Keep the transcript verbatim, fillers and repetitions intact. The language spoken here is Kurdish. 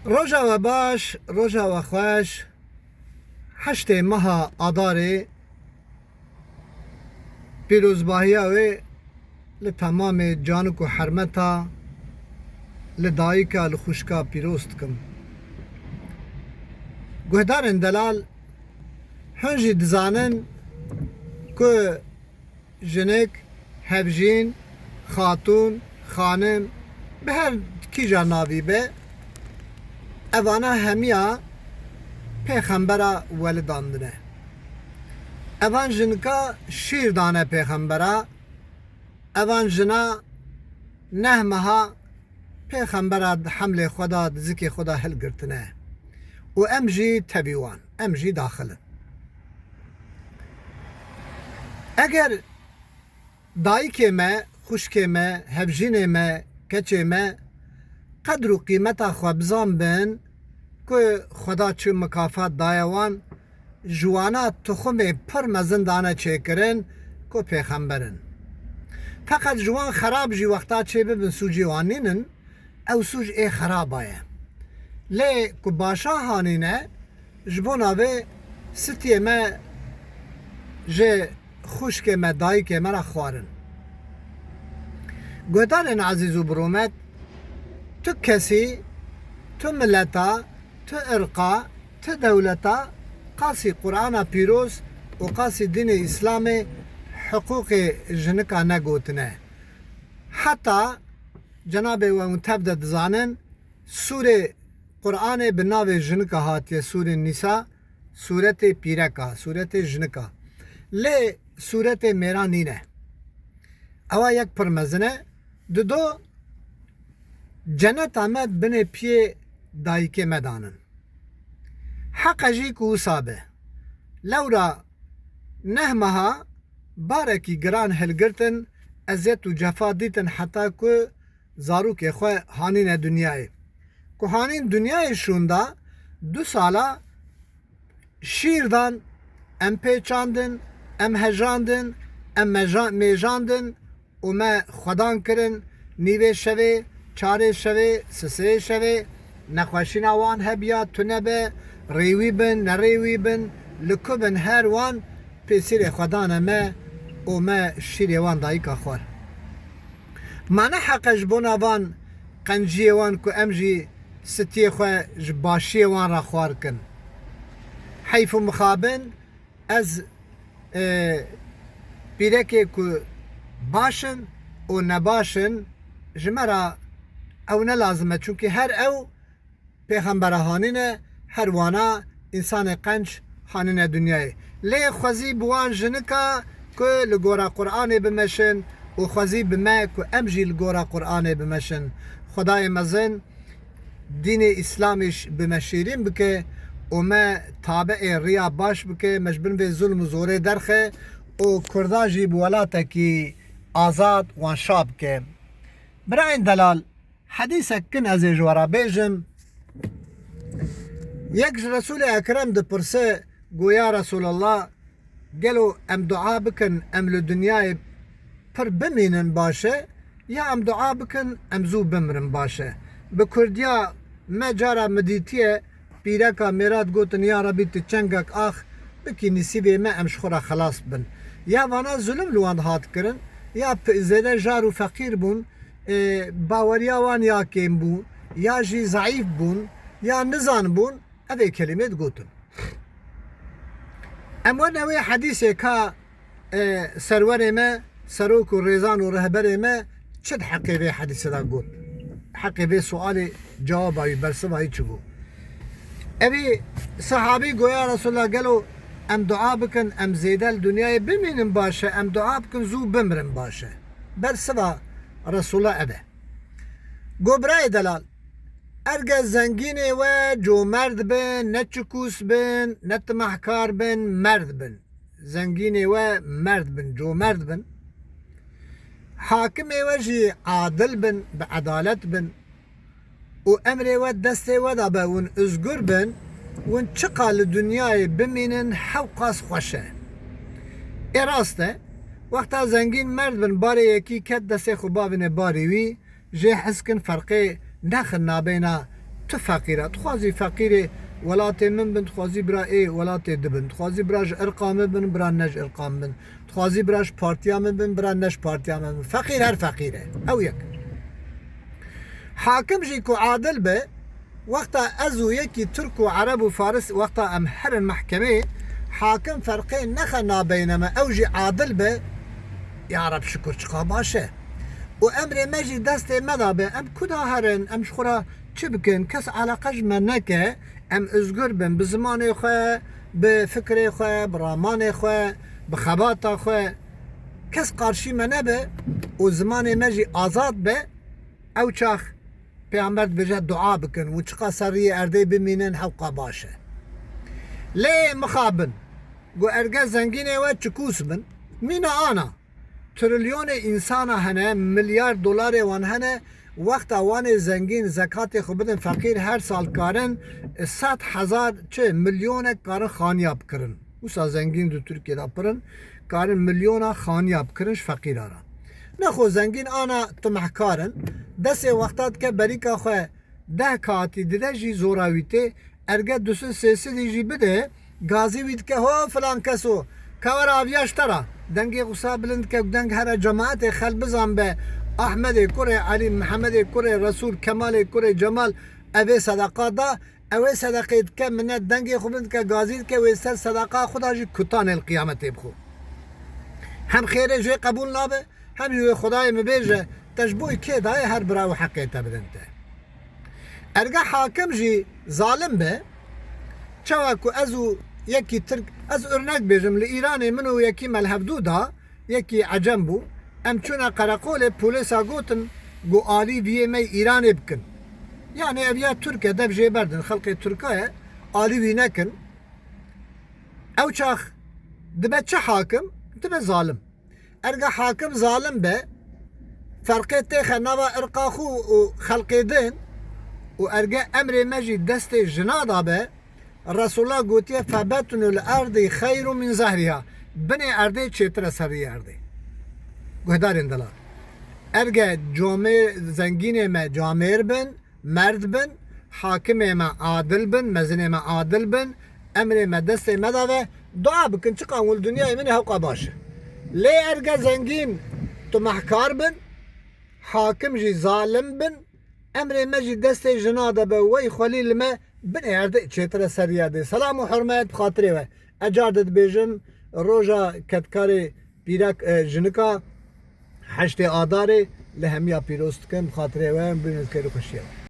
Roja we baş, roja we xweş. Heştê meha Adarê, pîrozbahiya wê li temamê canik û hermeta, li dayika, li xwişka pîroz dikim. Guhdarên delal, hûn jî dizanin ku jinik, hevjîn, xatûn, xanim, bi her kîja navî be, evana hemiya pêxembera welidandine. Evan jinika şîr dane pêxembera, evan jina neh meha pêxembera di hemlê xwe de, di zikê xwe de hilgirtine. Û em jî tevî wan, em jî daxil in. Eger dayikê me, xwişkê me, hevjînê me, keçê me qedr û qîmeta xwe bizanbin ku Xweda çi mikafat daye wan, ji wana tuxumê pir mezin dane çêkirin ku pêxember in. Feqet ji wan xerab jî wexta çêbibin sûcê wan nînin, ew sûc ê xeraba ye. Lê ku başa hanîne, ji bona vê sitiyê me ji xwişkê me, dayikê me re xwarin. Guhdarên ezîz û bi rûmet, tu kesî, tu mileta, tu irqa, tu dewleta qasî Qur'ana pîroz û qasî dînê Îslamê hiqûqê jinika negotine. Heta cenabê we hûn tev de dizanin, sûrê Qur'anê bi navê jinika hatiye, sûrê Nîsa, sûretê pîreka, sûretê jinika. Lê sûretê mêra nîne. Ewa yek pir mezin e. Dido, ceneta me binê piyê dayikê me danin. Heqe jî ku wisa be. Lewra neh meha barekî giran hilgirtin, eziyet û cefa dîtin heta ku zarokê xwe hanîne dinyayê. Ku hanîn dinyayê şûnda, du sala şîr dan, em pêçandin, em hejandin, em meja-, mêjandin û me xwedan kirin, nîvê şevê, çarê şevê, sisê şevê, nexweşîna wan hebiya tune be, rêwî bin, nerêwî bin, li ku bin her wan pêsîrê xwe dane me û me şîrê wan dayika xwar. Ma ne heq e ji bona van qenciyê wan ku em jî sitiyê xwe ji başiyê wan re xwar kin. Heyf û mixabin ez, e, pîrekê ku baş in û nebaş in, ji me re ew ne lazim e. Çunkî her ew pêxembera hanîne, her wana însanê qenc hanîne dinyayê. Lê xwezî bi wan jinika ku li gora Qur'anê bimeşin û xwezî bi me ku em jî li gora Qur'anê bimeşin. Xwedayê mezin dînê Îslamî ş-, bi me şîrîn bike û me tabeê riya baş bike, me ji bin vê zulm û zorê derxe û Kurda jî bi welatekî azad wan şa bike. Birayên delal, hedîsek kin ez ê ji we re bêjim. Yek ji Resûlê Ekrem dipirse, go, ya Resûlallah, gelo em dua bikin, em li dinyayê pir bimînin baş e, ya em dua bikin, em zû bimirin baş e? Bi kurdiya me cara min dîtiye, pîreka mêra digotin, ya Rebî tu çengek ax bikî nisîbê me, em ji xwe re xelas bibin. Ya vana zulm li wan dihat kirin, ya p-, zêde jar û feqîr bûn, e, baweriya wan ya kêm bû, ya jî zeîf bûn, ya nizan bûn, ev ê kelîmê digotin. Em werne wê hedîsê ka, e, serwerê me, serok û rêzan û rehberê me çi di heqê vê hedîsê de got? Heqê vê sualê cewaba wî, bersiva wî çi bû? Evî sehabî goya, Resulullah, gelo em dua bikin, em zêde li dinyayê bimînin baş e, em dua bikin zû bimirin baş e? Bersiva Resulullah ev e. Go, birayê delal, erge zengînê we comerd bin, ne çikûs bin, ne timehkar bin, merd bin. Zengînê we merd bin, comerd bin. Hakimê we jî adil bin, bi edalet bin. Û emrê we destê we de be, hûn uzgur bin, hûn çiqa li dinyayê bimînin hewqas xweş e. Ê rast e, wexta zengîn merd bin, barê yekî ket destê xwe bavêne barê wî, jê hez kin ferqê nexin nabeyna Tu feqîr e. Dixwazî feqîrê welatê min bin, dixwazî bira ê welatê di bin. Dixwazî bira ji irqa min bin, bira ne ji irqa min bin. Dixwazî bira ji partiya min bin, bira ne ji partiya min bin. Feqîr her feqîr e. Ew yek. Hakim jî ku adil be, wexta ez û yekî Tirk û Ereb û Faris, wexta em herin mehkemê, hakim ferqê nexe nabeyne me, ew jî adil be, ya Reb şikur çiqa baş e. Û emrê me jî destê me de be, em ku da herin, em ji xwe re çi bikin, kes eleqe ji me neke, em özgür bin, bi zimanê xwe, bi fikrê xwe, bi ramanê xwe, bi xebata xwe, kes qarşî me nebe û zimanê me jî azad be, ew çax Pêxember dibêje dua bikin û çiqa ser riyê erdê bimînin hewqa baş e. Lê mixabin, ku erge zengînê we çikûs bin, mîna ana. Trilyonê însana hene, milyar dolarê wan hene, wexta wanê zengîn zekatê xwe bidin feqîr, her sal karin sed hezar çi milyonek karin xaniya bikirin. Wisa zengîn di Tirkiyê de pir in, karin milyona xaniya bikirin ji feqîra re. Nexwe zengîn ana timehkar in, destê wexta dike berîka xwe deh katî dide jî zora wî tê, erge du sed sê sedî jî bide, gazî wî dike, ho filan keso, ka were aviya ji te re. Dengê xwe sa bilind dike, deng here cemaetê xel bizan be, Ahmedê kurê Elî, Mihemedê kurê Resûl, Kemalê kurê Cemal, evê sedeqa da, ew ê sedeqê dike, minet dengê xwe bilind dike, gazî dike, wê ser sedeqa xwe da jî kutanê li qiyametê bixwe. Hem xêrê jê qebûl nabe, hem jî wê Xwedayê min bêje, te ji bo kê dayê her bira û heqê te bidin te. Erge hakim jî zalim be, çawa ku ez û yekî Tirk, ez örnek bêjim, li Îranê min û yekî me li hevdû da, yekî Ecem bû, em çûne qereqolê, polêsa gotin, got alî viyê me Îranê bikin. Yanê ev ya Tirk e, dev jê berdin, xelqê Tirka ye, alî wî nekin. Ew çax dibe çi hakim? Dibe zalim. Erga hakim zalim be, ferqê têxe nava irqa xwe û xelqê din û erge emrê me jî destê jina da be, Resulullah gotiye, "Febetnul erdi xeyru min zehriha." Binê erdê çêtir e serî erdê. Guhdarên delal. Erge camê zengînê me camêr bin, merd bin, hakimê me adil bin, mezinê me adil bin, emrê me destê me da ve, dua bikin, çiqa wil dinyayê min ê hewqa baş e. Lê erge zengîn tumehkar bin, hakim jî zalim bin, emrê me jî destê jina de be, wey xwelî li me binê erdê çêtir e serî erdê. Selam û hurmet bi xatirê we. Ecar de dibêjim, roja kedkarê pîrek, e, jinika heştê Adarê li hemiya pîroz dikim, bi xatirê we, bibînin kêr û xweşiyê we.